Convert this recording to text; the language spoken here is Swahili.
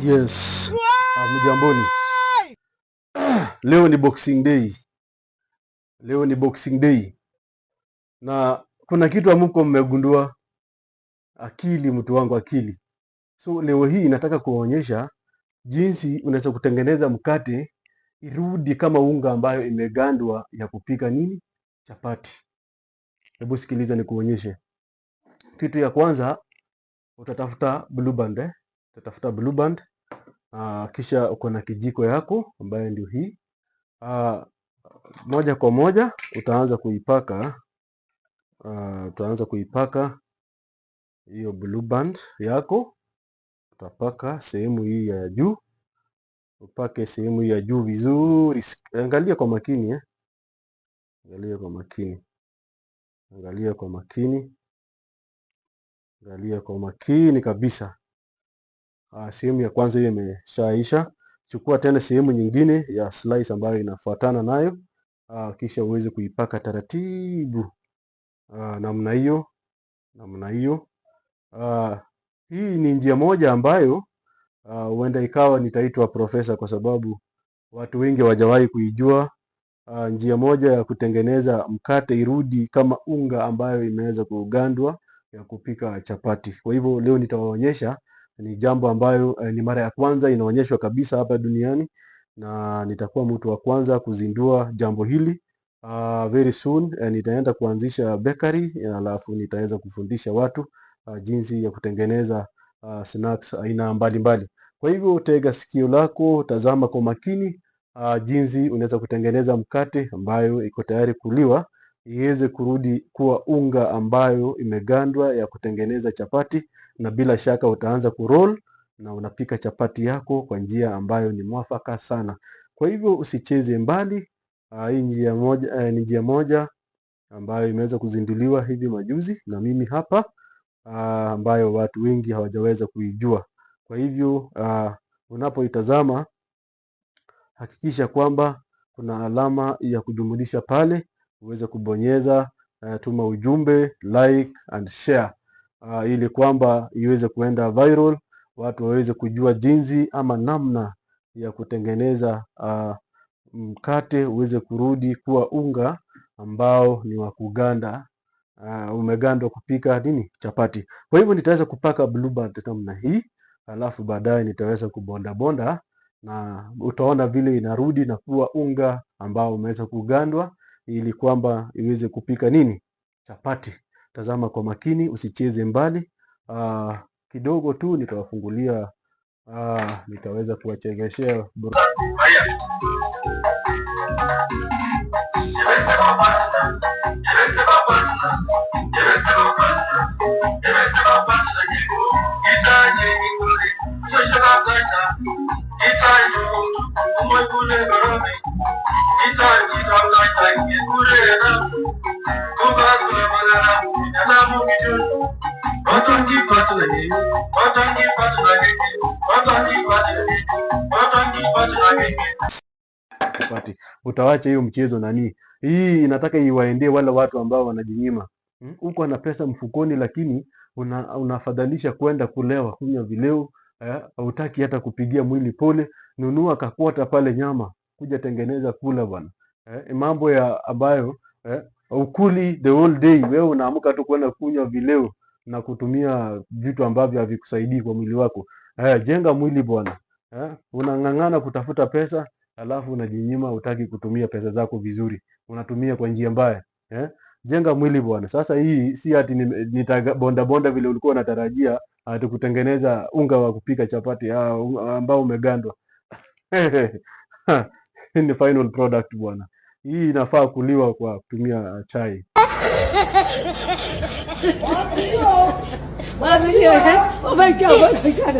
Yes, mjamboni. Leo ni Boxing Day. Leo ni Boxing Day. Na kuna kitu amuko mmegundua, akili, mtu wangu, akili. So leo hii nataka kuwaonyesha jinsi unaweza kutengeneza mkate irudi kama unga ambayo imegandwa ya kupika nini? Chapati. Hebu sikiliza nikuonyeshe. Kitu ya kwanza utatafuta Blue Band, eh? Utatafuta Blue Band. Kisha uko na kijiko yako ambayo ndio hii. Moja kwa moja utaanza kuipaka, utaanza kuipaka hiyo Blue Band yako. Utapaka sehemu hii ya juu, upake sehemu hii ya juu vizuri. Angalia kwa makini, eh? Angalia kwa makini, angalia kwa makini, angalia kwa makini kabisa. Sehemu ya kwanza hiyo imeshaisha. Chukua tena sehemu nyingine ya slice ambayo inafuatana nayo, kisha uweze kuipaka taratibu, namna hiyo, namna hiyo. Hii ni njia moja ambayo huenda ikawa nitaitwa profesa kwa sababu watu wengi hawajawahi kuijua. Njia moja ya kutengeneza mkate irudi kama unga ambayo imeweza kugandwa ya kupika chapati. Kwa hivyo leo nitawaonyesha, ni jambo ambayo ni mara ya kwanza inaonyeshwa kabisa hapa duniani na nitakuwa mtu wa kwanza kuzindua jambo hili. Very soon nitaenda kuanzisha bakery, alafu nitaweza kufundisha watu jinsi ya kutengeneza snacks aina mbalimbali. Kwa hivyo tega sikio lako, tazama kwa makini jinsi unaweza kutengeneza mkate ambayo iko tayari kuliwa iweze kurudi kuwa unga ambayo imegandwa ya kutengeneza chapati, na bila shaka utaanza kuroll na unapika chapati yako kwa njia ambayo ni mwafaka sana. Kwa hivyo usicheze mbali. Hii njia moja, ni njia moja ambayo imeweza kuzinduliwa hivi majuzi na mimi hapa, ambayo watu wengi hawajaweza kuijua. Kwa hivyo unapoitazama hakikisha kwamba kuna alama ya kujumulisha pale, uweze kubonyeza, tuma ujumbe, like and share, ili kwamba iweze kuenda viral, watu waweze kujua jinsi ama namna ya kutengeneza mkate uweze kurudi kuwa unga ambao ni wa kuganda, umegandwa kupika nini? Chapati. Kwa hivyo nitaweza kupaka Blue Band namna hii, alafu baadaye nitaweza kubonda bonda na utaona vile inarudi na kuwa unga ambao umeweza kugandwa ili kwamba iweze kupika nini? Chapati. Tazama kwa makini, usicheze mbali. Kidogo tu nitawafungulia, nitaweza kuwachezeshea. Chapati. Utawacha hiyo mchezo nani? Hii inataka iwaendee wale watu ambao wanajinyima. Uko na pesa mfukoni lakini unafadhalisha kwenda kulewa, kunywa vileo, hautaki hata kupigia mwili pole. Nunua kakwota pale nyama, kuja tengeneza kula bwana. Mambo ya ambayo ukuli the whole day, wewe unaamka tu kwenda kunywa vileo na kutumia vitu ambavyo havikusaidii kwa mwili wako. Jenga mwili bwana. Unang'ang'ana kutafuta pesa alafu unajinyima, hutaki kutumia pesa zako vizuri, unatumia kwa njia mbaya. Jenga mwili bwana. Sasa hii si ati nitabonda bonda vile ulikuwa unatarajia ati kutengeneza unga wa kupika chapati ambao umegandwa. Hii ni final product bwana. Hii inafaa kuliwa kwa kutumia chai. Oh my God, oh my God.